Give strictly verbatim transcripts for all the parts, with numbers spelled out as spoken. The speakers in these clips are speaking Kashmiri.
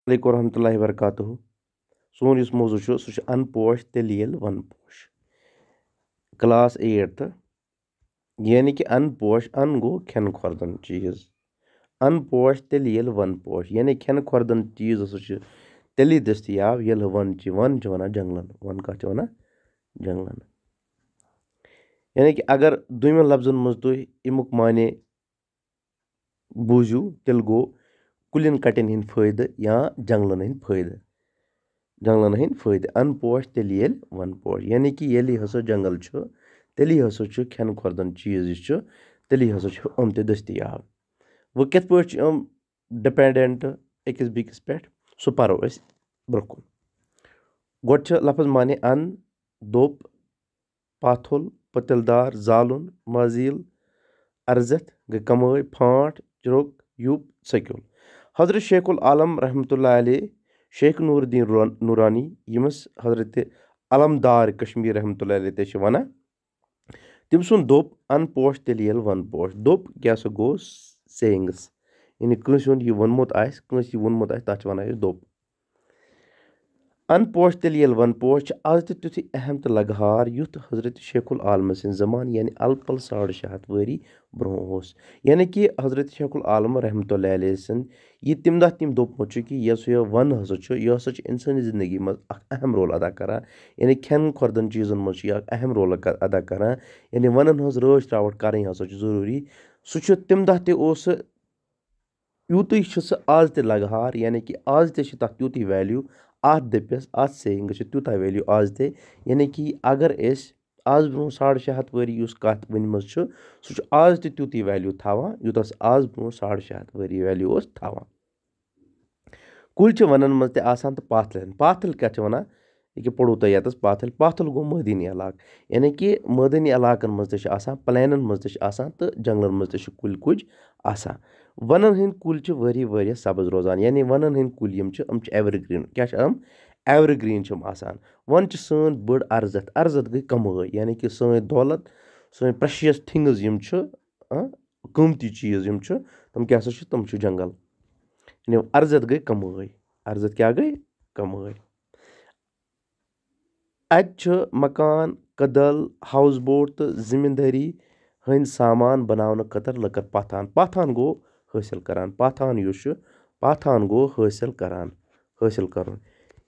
علیکم ورحمۃ اللہ وبرکاتہ۔ سون یُس موضوع چھُ، سُہ چھُ اَن پوش تیٚلہِ ییٚلہِ وَن پوش۔ کلاس ایٹتھ، یعنی کہِ اَن پوش، اَن گوٚو کھٮ۪ن کھۄردَن چیٖز۔ اَن پوش تیٚلہِ ییٚلہِ وَن پوش، یعنی کھٮ۪ن کھۄردَن چیٖز ہسا چھِ تیٚلی دٔستیاب، ییٚلہِ وَن چھِ، وَن چھِ وَنان جنٛگلَن، وَن کَتھ چھِ وَنان؟ جنٛگلَن۔ یعنی کہِ اگر دوٚیمٮ۪ن لفظن منٛز تُہۍ اَمیُک معنی بوٗزِو، تیٚلہِ گوٚو کُلٮ۪ن کَٹٮ۪ن ہٕنٛدۍ فٲیدٕ یا جنٛگلَن ہٕنٛدۍ فٲیدٕ۔ جنٛگلَن ہٕنٛدۍ فٲیدٕ۔ اَن پوش تیٚلہِ ییٚلہِ وَن پوش۔ یعنی کہِ ییٚلہِ ہسا جنٛگل چھُ، تیٚلی ہسا چھُ کھٮ۪ن کھۄردَن چیٖز یُس چھُ، تیٚلی ہسا چھِ یِم تہِ دٔستیاب۔ وۄنۍ کِتھ پٲٹھۍ چھِ یِم dependent أکِس بیٚکِس پٮ۪ٹھ، سُہ پَرو أسۍ برٛونٛہہ کُن۔ گۄڈٕ چھِ لفظ معنی اَن، دوٚپ، پاتھُل، پٔتِل دار، زالُن، مازیٖل، ارزتھ، گٔے کمٲے، پھانٛٹ، چرٛوٚک، یُپ، ژٔکیُل۔ حضرت شیخ العالم رحمتہ اللہ علیہ، شیخ نور الدین رو-، نورانی، ییٚمِس حضرت علمدار کشمیر رحمتہ اللہ علیہ تہِ چھِ وَنان، تٔمۍ سُنٛد دوٚپ، اَن پوش تیٚلہِ ییٚلہِ وَن پوش۔ دوٚپ کیٛاہ سا گوٚو؟ سیٚیِنٛگٕس۔ یعنی کٲنٛسہِ ہُنٛد یہِ ووٚنمُت آسہِ، کٲنٛسہِ یہِ ووٚنمُت آسہِ، تَتھ چھِ وَنان أسۍ دوٚپ۔ اَن پوش تیٚلہِ ییٚلہِ وَن پوش چھِ آز تہِ تیُتھُے اہم تہٕ لگہار، یُتھ حضرت شیخ العالمہٕ سٕنٛدِ زمانہٕ، یعنی الہٕ پلہٕ ساڑٕ شےٚ ہَتھ ؤری برٛونٛہہ اوس۔ یعنی کہِ حضرت شیخ العالم رحمتہ اللہ علیہ سٕنٛدِ یہِ تَمہِ دۄہ تٔمۍ دوٚپمُت چھُ کہِ یۄس یہِ وَن ہسا چھُ، یہِ ہسا چھُ اِنسٲنی زندگی منٛز اکھ اہم رول ادا کران۔ یعنی کھٮ۪ن کھۄردَن چیٖزَن منٛز چھُ یہِ اکھ اہم رول ادا کران۔ یعنی وَنَن ہٕنٛز رٲچھ راوَٹھ کَرٕنۍ ہسا چھِ ضروٗری۔ سُہ چھُ تَمہِ دۄہ تہِ اوس سُہ یوٗتُے چھُ سُہ آز تہِ لگہار، یعنی کہِ آز تہِ چھِ تَتھ تیوٗتُے value، اَتھ دٔپِس، اَتھ سیٚیِنٛگَس چھِ تیوٗتاہ value آز تہِ۔ یعنی کہِ اگر أسۍ آز برٛونٛہہ ساڑٕ شےٚ ہَتھ ؤری یُس کَتھ ؤنمٕژ چھُ، سُہ چھُ آز تہِ تیوٗتُے value تھاوان، یوٗتاہ سُہ آز برٛونٛہہ ساڑٕ شےٚ ہَتھ ؤری value اوس تھاوان۔ کُلۍ چھِ وَنَن منٛز تہِ آسان تہٕ پاتھلٮ۪ن۔ پاتھٕل کیٛاہ چھِ وَنان؟ یہِ کہِ پوٚرُو تۄہہِ یَتَس پاتھٕل۔ پاتھٕل گوٚو مٲدٲنی علاقہٕ۔ یعنی کہِ مٲدٲنی علاقَن منٛز تہِ چھِ آسان، پلینَن منٛز تہِ چھِ آسان تہٕ جنٛگلَن منٛز تہِ چھِ کُلۍ کُج آسان۔ وَنَن ہٕنٛدۍ کُلۍ چھِ ؤری ؤریَس سبٕز روزان۔ یعنی وَنَن ہٕنٛدۍ کُلۍ یِم چھِ، یِم چھِ evergreen۔ کیٛاہ چھِ یِم؟ Evergreen چھِ یِم آسان۔ وَن چھِ سٲنۍ بٔڑ ارزتھ۔ ارزتھ گٔے کمٲے، یعنی کہِ سٲنۍ دولت، سٲنۍ precious things یِم چھِ، ہاں، قۭمتی چیٖز یِم چھِ، تِم کیٛاہ سا چھِ؟ تِم چھِ جنٛگل۔ یعنی ارزتھ گٔے کمٲے۔ ارزتھ کیٛاہ گٔے؟ کمٲے۔ اَتہِ چھُ مکان، کدل، house boat تہٕ زٔمیٖندٲری ہٕنٛدۍ سامان بناونہٕ خٲطرٕ لٔکٕر پاتھان۔ پاتھان گوٚو حٲصِل کران۔ پاتھان یُس چھُ، پاتھان گوٚو حٲصِل کران، حٲصِل کرُن۔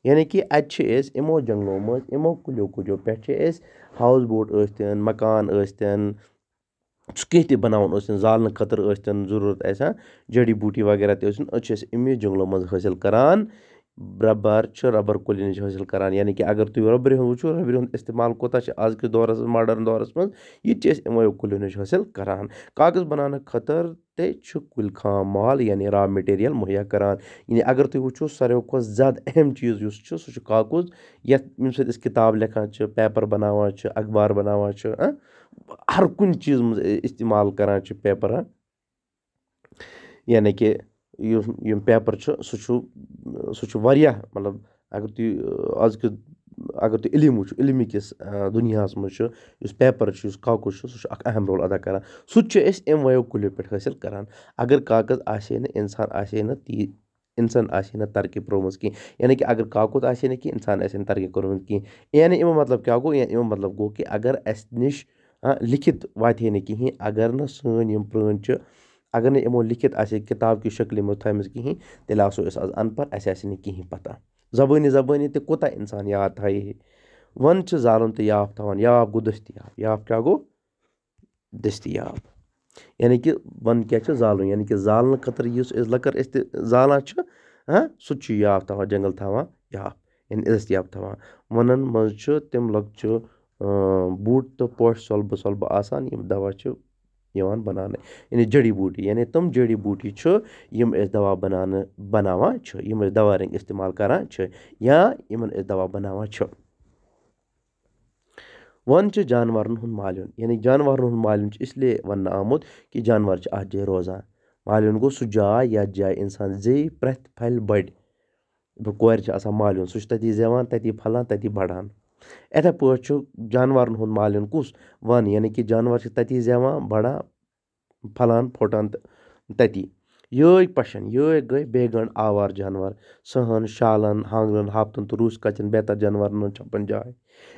یعنی کہِ اَتہِ چھِ أسۍ یِمو جنٛگلو منٛز، یِمو کُلیو کُجو پٮ۪ٹھ چھِ أسۍ house boat ٲسۍتَن، مکان ٲسۍتَن، سُہ کینٛہہ تہِ بناوُن ٲسۍتَن، زالنہٕ خٲطرٕ ٲسۍتَن، ضروٗرت آسہِ ہا، جڑی بوٗٹی وغیرہ تہِ ٲسِن، أسۍ چھِ أسۍ اَمی جنٛگلو منٛز حٲصِل کران۔ ربر چھُ ربر کُلٮ۪ن نِش حٲصِل کران، یعنی کہِ اگر تُہۍ ربرِ ہُنٛد وٕچھِو، ربرِ ہُنٛد استعمال کوٗتاہ چھُ آزکِس دورس منٛز، modern دورس منٛز، یہِ تہِ چھِ أسۍ یِموٕے کُلٮ۪و نِش حٲصِل کران۔ کاغذ بناونہٕ خٲطرٕ تہِ چھُ کُلۍ خام مال، یعنی raw material مہیا کران۔ یعنی اگر تُہۍ وٕچھِو، ساروٕے کھۄتہٕ زیادٕ اہم چیٖز یُس چھُ، سُہ چھُ کاغذ، یَتھ، ییٚمہِ سۭتۍ أسۍ کِتاب لیکھان چھِ، paper بناوان چھِ، اخبار بناوان چھِ، ہاں؟ ہر کُنہِ چیٖز منٛز استعمال کران چھِ paper، ہاں؟ یعنی کہِ یُس یِم paper چھِ، سُہ چھُ، سُہ چھُ واریاہ، مطلب، اگر تُہۍ، آز کہِ، اگر تُہۍ علم وٕچھِو، علمہٕ کِس، آ، دُنیاہَس منٛز چھُ یُس paper چھُ، یُس کاغذ چھُ، سُہ چھُ اکھ اہم role ادا کران۔ سُہ تہِ چھُ أسۍ اَمہِ وَیو کُلیو پٮ۪ٹھ حٲصِل کران۔ اگر کاغذ آسہِ ہے نہٕ، اِنسان آسہِ ہے نہٕ، تی اِنسان آسہِ ہے نہٕ ترقی پرٛٲومٕژ کینٛہہ۔ یعنی کہِ اگر کاکُد آسہِ ہے نہٕ کینٛہہ، اِنسان آسہِ ہے نہٕ ترقی کوٚرمُت کینٛہہ۔ یعنی اَمیُک مطلب کیٛاہ گوٚو؟ یعنی اَمیُک مطلب گوٚو کہِ اگر اَسہِ نِش، ہاں، لیکھِتھ واتہِ ہے نہٕ کِہیٖنۍ، اگر نہٕ سٲنۍ یِم پرٛٲنۍ چھِ، اگر نہٕ یِمو لیکھِتھ آسہِ ہے، کِتاب کہِ شکلہِ منٛز تھٲومٕژ کِہیٖنۍ، تیٚلہِ آسو أسۍ آز اَن پَڑھ، اَسہِ آسہِ نہٕ کِہیٖنۍ پَتہ۔ زبٲنی زبٲنی تہِ کوٗتاہ اِنسان یاد تھایہِ ہے۔ وَن چھِ زالُن تہٕ یاپھ تھاوان، یاپھ گوٚو دٔستیاب۔ یاپھ کیٛاہ گوٚو؟ دٔستیاب۔ یعنی کہِ وَن کیٛاہ چھِ؟ زالُن۔ یعنی کہِ زالنہٕ خٲطرٕ یُس أسۍ لٔکٕر أسۍ تہِ زالان چھِ، ہاں، سُہ تہِ چھُ یاپھ تھاوان، جنٛگل تھاوان یاپھ، یعنی دٔستیاب تھاوان۔ وَنَن منٛز چھِ تِم لۄکچہِ، اۭں، بوٗٹۍ تہٕ پوشہِ سۄلبہٕ سۄلبہٕ آسان، یِم دوا چھِ یِوان بناونہٕ، یعنی جڑی بوٗٹی، یعنی تِم جڑی بوٗٹی چھِ، یِم أسۍ دوا بناونہٕ، بناوان چھِ، یِم أسۍ دوا رنٛگ استعمال کران چھِ یا یِمن أسۍ دوا بناوان چھِ۔ وَن چھِ جانوَرَن ہُنٛد مالیُن، یعنی جانوَرَن ہُنٛد مالیُن چھُ اس لیے وَننہٕ آمُت کہِ جانوَر چھِ اَتھ جایہِ روزان۔ مالیُن گوٚو سُہ جاے، یَتھ جایہِ اِنسان زیٚیہِ، پرٛٮ۪تھ پھلہِ بَڑِ۔ بہٕ کورِ چھِ آسان مالیُن، سُہ چھُ تَتی زٮ۪وان، تَتی پھۄلان، تَتی بَڑان۔ یِتھَے پٲٹھۍ چھُ جانوَرَن ہُنٛد مالیُن کُس؟ وَن، یعنی کہِ جانوَر چھِ تَتی زٮ۪وان، بَڑان، پھۄلان، پھۄٹان تہٕ تَتی۔ یٲگۍ پَشَن، یٲگۍ گٔے بے گنٛڈ آوار جانوَر، سٕہَن، شالَن، ہانٛگلَن، ہاپتَن تہٕ روٗس کَچَن بیتر جانوَرَن ہٕنٛز چھَپَن جاے۔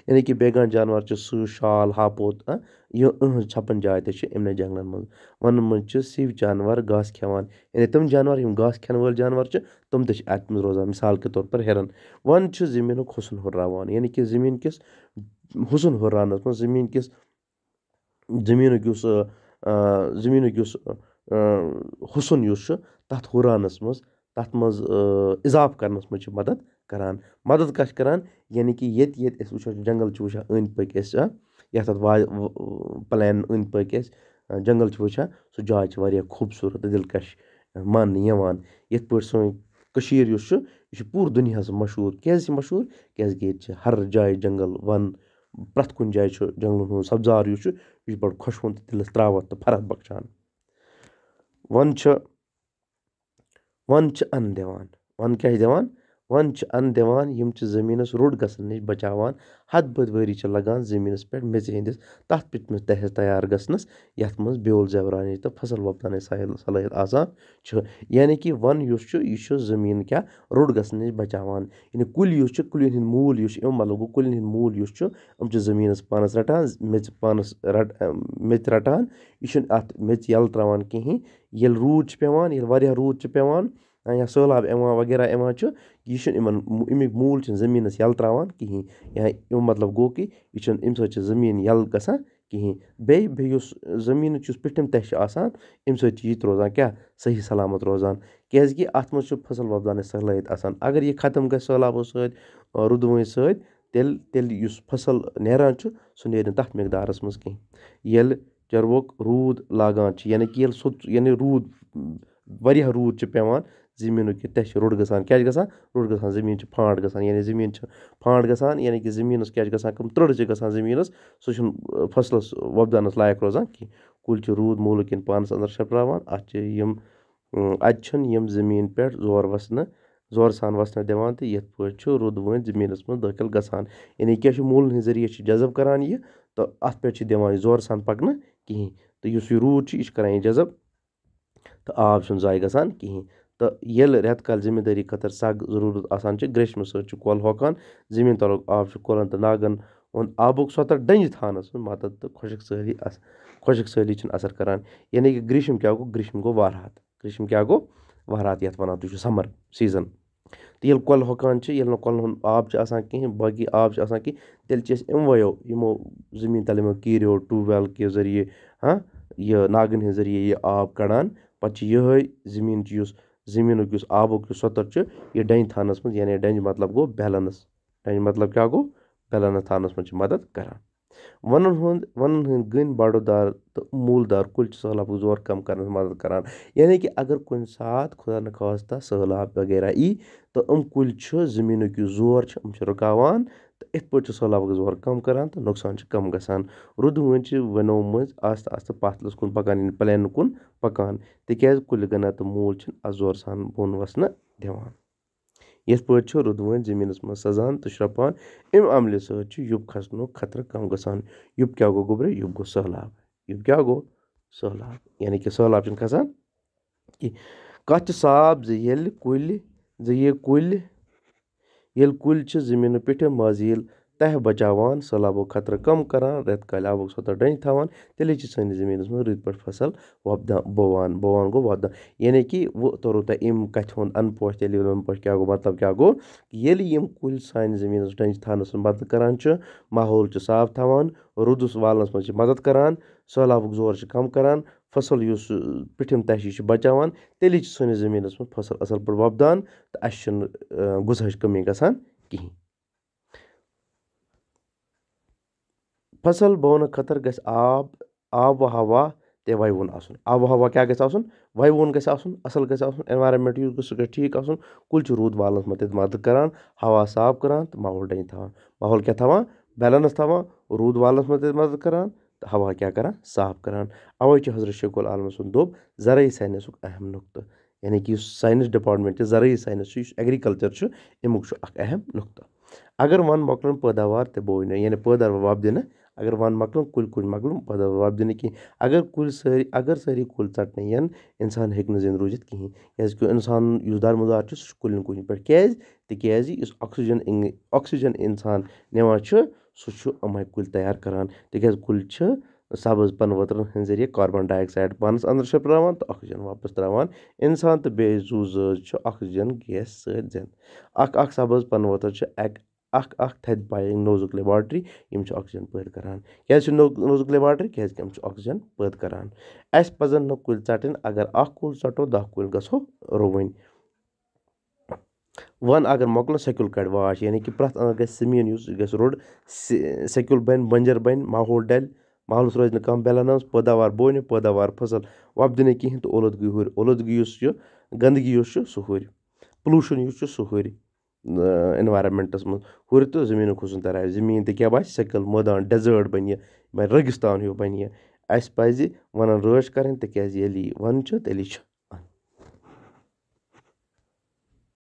یعنی کہِ بے گنٛڈ جانوَر چھِ سٕہہ، شال، ہاپوت، اَ، یہِ، أہٕنٛز چھَپَن جاے تہِ چھِ یِمنٕے جنٛگلَن منٛز۔ وَنَن منٛز چھِ سِوۍ جانوَر گاسہٕ کھٮ۪وان، یعنی تِم جانوَر یِم گاسہٕ کھٮ۪ن وٲلۍ جانوَر چھِ، تِم تہِ چھِ اَتہِ منٛز روزان، مِثال کے طور پر ہِرَن۔ وَن چھِ زٔمیٖنُک حُسُن ہُرراوان، یعنی کہِ زٔمیٖن کِس حُسُن ہُرراونَس منٛز، زٔمیٖن کِس زٔمیٖنُک یُس، آ، آ، زٔمیٖنُک یُس، آ، حُسُن یُس چھُ، تَتھ ہُرراونَس منٛز، تَتھ منٛز، آ، اِضافہٕ کَرنَس منٛز چھِ مدد کَران۔ مدد کَتھ چھِ کَران؟ یعنی کہِ ییٚتہِ، ییٚتہِ أسۍ وٕچھان چھِ، جنٛگل چھِ وٕچھان أنٛدۍ پٔکۍ أسۍ، آ، یَتھ اَتھ وا-، و-، پلین أنٛدۍ پٔکۍ أسۍ، آ، جنٛگل چھِ وٕچھان، سُہ جاے چھِ واریاہ خوٗبصوٗرت تہٕ دِلکش ماننہٕ یِوان۔ یِتھ پٲٹھۍ سٲنۍ کٔشیٖر یُس چھُ، یہِ چھُ پوٗرٕ دُنیاہَس مشہوٗر۔ کیٛازِ چھِ مشہوٗر؟ کیٛازِ کہِ ییٚتہِ چھِ ہر جایہِ جنٛگل، وَن، پرٛٮ۪تھ کُنہِ جایہِ چھُ جنٛگلَن ہُنٛد سبزار یُس چھُ، یہِ چھُ بَڑٕ خۄش وُن تہٕ دِلَس ترٛاوَتھ تہٕ فرحت بخشان۔ وَن چھِ، وَن چھِ اَن دِوان۔ وَن کیٛاہ چھِ دِوان؟ وَن چھِ اَن دِوان، یِم چھِ زٔمیٖنَس روٚٹ گژھنہٕ نِش بچاوان۔ ہَتہٕ بٔدۍ ؤری چھِ لگان زٔمیٖنَس پٮ۪ٹھ میٚژِ ہٕنٛدِس تَتھ پِتمِس تہَس تیار گژھنَس، یَتھ منٛز بیول زٮ۪ورانٕچ تہٕ فصل وۄپداونٕچ صحیح-، صلٲحیت آسان چھِ۔ یعنی کہِ وَن یُس چھُ، یہِ چھُ زٔمیٖن کیٛاہ، روٚٹ گژھنہٕ نِش بچاوان۔ یعنی کُلۍ یُس چھُ، کُلٮ۪ن ہُنٛد موٗل یُس چھُ، اَمیُک مطلب گوٚو، کُلٮ۪ن ہُنٛد موٗل یُس چھُ، یِم چھِ زٔمیٖنَس پانَس رَٹان، میٚژِ پانَس رَٹ-، میٚژِ رَٹان۔ یہِ چھُنہٕ اَتھ میٚژِ یَلہٕ ترٛاوان کِہیٖنۍ۔ ییٚلہِ روٗد چھُ پٮ۪وان، ییٚلہِ واریاہ روٗد چھُ پٮ۪وان، یا سٔہلاب یِوان وغیرہ یِوان چھُ، یہِ چھُنہٕ یِمَن، اَمیُک موٗل چھُنہٕ زٔمیٖنَس یَلہٕ ترٛاوان کِہیٖنۍ۔ یا اَمیُک مطلب گوٚو کہِ یہِ چھُنہٕ، اَمہِ سۭتۍ چھِ زٔمیٖن یَلہٕ گژھان کِہیٖنۍ۔ بیٚیہِ، بیٚیہِ یُس زٔمیٖنٕچ یُس پِٹھِم تہہ چھِ آسان، اَمہِ سۭتۍ چھِ یہِ تہِ روزان کیٛاہ؟ صحیح سلامت روزان۔ کیٛازِکہِ اَتھ منٛز چھُ فصل وۄپداونٕچ صلٲحیت آسان۔ اگر یہِ ختم گژھِ سٔہلابو سۭتۍ، آ، روٗدٕ وٲنۍ سۭتۍ، تیٚلہِ، تیٚلہِ یُس فصل نیران چھُ، سُہ نیرِ نہٕ تَتھ مقدارَس منٛز کینٛہہ۔ ییٚلہِ چروک روٗد لاگان چھِ، یعنی کہِ ییٚلہِ سوٚت، یعنی روٗد، واریاہ روٗد چھُ پٮ۪وان، زٔمیٖنُک یہِ تہہ چھُ روٚٹ گژھان۔ کیٛاہ چھُ گژھان؟ روٚٹ گژھان، زٔمیٖن چھِ پھانٛٹ گژھان، یعنی زٔمیٖن چھِ پھانٛٹ گژھان، یعنی کہِ زٔمیٖنَس کیٛاہ چھُ گژھان کٲم؟ ترٕٛڑ چھِ گژھان زٔمیٖنَس، سُہ چھُنہٕ، آ، فصلَس وۄپداونَس لایق روزان کینٛہہ۔ کُلۍ چھِ روٗد موٗلہٕ کِنۍ پانَس اَندَر شرٛپراوان، اَتھ چھِ یِم، اۭں، اَتہِ چھُنہٕ یِم زٔمیٖن پٮ۪ٹھ زور وَسنہٕ، زورٕ سان وَسنہٕ دِوان، تہٕ یِتھ پٲٹھۍ چھُ روٗد وٲنۍ زٔمیٖنَس منٛز دٲخِل گژھان۔ یعنی کیٛاہ چھُ؟ موٗلَن ہِنٛدۍ ذٔریعہٕ چھِ جذب کَران یہِ، تہٕ اَتھ پٮ۪ٹھ چھِ دِوان یہِ زورٕ سان پَکنہٕ کِہیٖنۍ۔ تہٕ یُس یہِ روٗد چھُ، یہِ چھُ کَران یہِ جذب، تہٕ آب چھُنہٕ ضایع گژھان کِہیٖنۍ۔ تہٕ ییٚلہِ رٮ۪تہٕ کالہِ زٔمیٖندٲری خٲطرٕ سَگ ضروٗرت آسان چھِ، گریشمہٕ سۭتۍ چھُ کۄل ہۄکھان، زٔمیٖن تَلُک آب چھُ کۄلَن تہٕ ناگَن ہُنٛد آبُک سۄتَر ڈٔنجہِ تھاونَس منٛز مدد تہٕ خۄشک سٲلی اَث-، خۄشک سٲلی چھِنہٕ اثر کران۔ یعنی کہِ گریشم کیٛاہ گوٚو؟ گریشم گوٚو وَہرات۔ گریشم کیٛاہ گوٚو؟ وَہرات، یَتھ وَنان تُہۍ چھِو summer season۔ تہٕ ییٚلہِ کۄلہٕ ہۄکھان چھِ، ییٚلہِ نہٕ کۄلَن ہُنٛد آب چھُ آسان کِہیٖنۍ، باقٕے آب چھُ آسان کِہیٖنۍ، تیٚلہِ چھِ أسۍ یِموَیو، یِمو زٔمیٖن تَلہِ یِمو کیٖریو، ٹیوب وٮ۪ل کہِ ذٔریعہٕ، ہاں، یہِ ناگَن ہِنٛدۍ ذٔریعہٕ یہِ آب کَڑان۔ پَتہٕ چھِ یِہوٚے زٔمیٖن چھِ یُس زٔمیٖنُک یُس آبُک یُس سۄتَر چھُ، یہِ ڈَنہِ تھاونَس منٛز، یعنی ڈَنہِ مطلب گوٚو balance۔ ڈَنہِ مطلب کیٛاہ گوٚو؟ Balance تھاونَس منٛز چھِ مدد کران۔ وَنَن ہُنٛد، وَنَن ہٕنٛدۍ گٔنۍ بَڑٕ دار تہٕ موٗل دار کُلۍ چھِ سٔہلابُک زور کم کرنَس مدد کران۔ یعنی کہِ اگر کُنہِ ساتہٕ خدا نخواستہ سٔہلاب وغیرہ یی، تہٕ یِم کُلۍ چھِ زٔمیٖنُک یُس زور چھُ، یِم چھِ رُکاوان، تہٕ یِتھ پٲٹھۍ چھُ سٔہلابُک زور کم کران تہٕ نۄقصان چھُ کم گژھان۔ روٗدٕ وٲنۍ چھِ وَنو مٔنٛزۍ آستہٕ آستہٕ پتھ لَس کُن پکان، یعنی پلینہٕ کُن پکان، تِکیازِ کُلۍ گٔنہ تہٕ موٗل چھِنہٕ اَتھ زورٕ سان بۄن وَسنہٕ دِوان۔ یِتھ پٲٹھۍ چھُ روٗدٕ وٲنۍ زٔمیٖنَس منٛز سَزان تہٕ شرٛپان، اَمہِ عملہِ سۭتۍ چھُ یُپھ کھسنُک خطرٕ کم گژھان۔ یُپھ کیٛاہ گوٚو گوٚبرِ؟ یُپھ گوٚو سٔہلاب۔ یُپھ کیٛاہ گوٚو؟ سٔہلاب۔ یعنی کہِ سٔہلاب چھُنہٕ کھسان کینٛہہ۔ کَتھ چھِ صاف زِ ییٚلہِ کُلۍ، زِ یہِ کُلۍ، ییٚلہِ کُلۍ چھِ زٔمیٖنہٕ پیٚٹھٕ مازیٖل تہہ بچاوان، سٔہلابُک خطرٕ کم کران، رٮ۪تہٕ کالہِ آبُک سطح ڈٔنۍ تھاوان، تیٚلے چھِ سٲنِس زٔمیٖنَس منٛز رٕتۍ پٲٹھۍ فصل وۄپدان، بووان، بووان گوٚو وۄپدان۔ یعنی کہِ وۄنۍ توٚرُو تۄہہِ اَمہِ کَتھِ ہُنٛد اَن پوش تیٚلہِ یِوان پٲٹھۍ کیٛاہ گوٚو، مطلب کیٛاہ گوٚو؟ ییٚلہِ یِم کُلۍ سانہِ زٔمیٖنَس ڈَنجہِ تھاونَس منٛز مدد کران چھِ، ماحول چھِ صاف تھاوان، روٗدَس والنَس منٛز چھِ مدد کران، سٔہلابُک زور چھِ کم کران، فصل یُس، اۭں، پیٚٹھِم تَشہِ چھِ بچاوان، تیٚلے چھِ سٲنِس زٔمیٖنَس منٛز فصل اَصٕل پٲٹھۍ وۄپدان تہٕ اَسہِ چھِنہٕ، اۭں، غذاہٕچ کٔمی گژھان کِہیٖنۍ۔ فصل بونہٕ خٲطرٕ گژھِ آب، آب و ہوا تہٕ وَیوُن آسُن۔ آب و ہوا کیٛاہ گژھِ آسُن؟ وَیوُن گژھِ آسُن، اَصٕل گژھِ آسُن، environment یُس گژھِ، سُہ گژھِ ٹھیٖک آسُن۔ کُلۍ چھِ روٗد والنَس منٛز تہِ مدد کران، ہوا صاف کران تہٕ ماحول ڈَنجہِ تھاوان۔ ماحول کیٛاہ تھاوان؟ Balance تھاوان، روٗد والنَس منٛز تہِ مدد کران تہٕ ہوا کیٛاہ کران؟ صاف کران۔ اَوَے چھُ حضرت شیخ العالم سُنٛد دوٚپ زرعی ساینسُک اہم نقطہٕ۔ یعنی کہِ یُس science department چھِ، زرعی science چھُ، یُس agriculture چھُ، اَمیُک چھُ اکھ اہم نقطہٕ۔ اگر وَن مۄکلَن پٲداوار تہٕ بوے نہٕ، یعنی پٲداوار وۄپدِ نہٕ، اگر وَن مۄکلن، کُلۍ کُلۍ مۄکلن، پٲداوار وۄپدِ نہٕ کِہیٖنۍ۔ اگر کُلۍ سٲری اگر سٲری کُلۍ ژَٹنہٕ یِن، اِنسان ہیٚکہِ نہٕ زِندٕ روٗزِتھ کِہیٖنۍ، کیٛازِکہِ اِنسان یُس دارمُدار چھُ، سُہ چھُ کُلٮ۪ن کُلٮ۪ن پٮ۪ٹھ۔ کیٛازِ؟ تِکیٛازِ یُس oxygen اِن oxygen اِنسان نِوان چھُ، سُہ چھُ یِمَے کُلۍ تیار کَران، تِکیٛازِ کُلۍ چھِ سبٕز پَنہٕ ؤترَن ہٕنٛدۍ ذٔریعہٕ carbon dioxide پانَس اندر شرٛپراوان تہٕ oxygen واپس ترٛاوان۔ اِنسان تہٕ بیٚیہِ زُو زٲژ چھِ oxygen gas سۭتۍ زِنٛدٕ۔ اکھ اکھ سبٕز پَنہٕ ؤتٕر چھِ اکھ اکھ تھدِ پایہِ نوزُک laboratory، یِم چھِ oxygen پٲدٕ کران۔ کیازِ چھِ نو- نوزُک laboratory؟ کیازِ کہِ یِم چھِ oxygen پٲدٕ کران۔ اَسہِ پَزَن نہٕ کُلۍ ژَٹٕنۍ، اگر اکھ کُل ژَٹو، دَہ کُلۍ گژھو رُوٕنۍ۔ وَن اگر مۄکلو، سیٚکیُل کَڑِ واش، یعنی کہِ پرٛٮ۪تھ اَنٛدٕ گژھِ زٔمیٖن، یُس گژھِ روٚڑ، سہِ- سیٚکیُل بَنہِ، بَنجَر بَنہِ، ماحول ڈَلہِ، ماحولَس روزِ نہٕ کانٛہہ balance، پٲداوار بوٚو نہٕ، پٲداوار فصل وۄپدِ نہٕ کِہیٖنۍ تہٕ اولوٗدگی ہُرِ۔ اولوٗدگی یُس چھُ، گنٛدگی یُس چھُ، سُہ ہُرِ۔ Pollution یُس چھُ، سُہ ہُرِ۔ Environmentَس منٛز ہُرِ تہٕ زٔمیٖنُک حُسن تَرِ۔ زٔمیٖن تہِ کیٛاہ باسہِ؟ سیٚکیُل، مٲدان، desert بَنہِ یہِ، بَنہِ ریگِستان ہیوٗ بَنہِ یہِ۔ اَسہِ پَزِ وَنَن رٲچھ کَرٕنۍ، تِکیٛازِ ییٚلہِ یہِ وَنٛدٕ چھُ، تیٚلہِ چھُ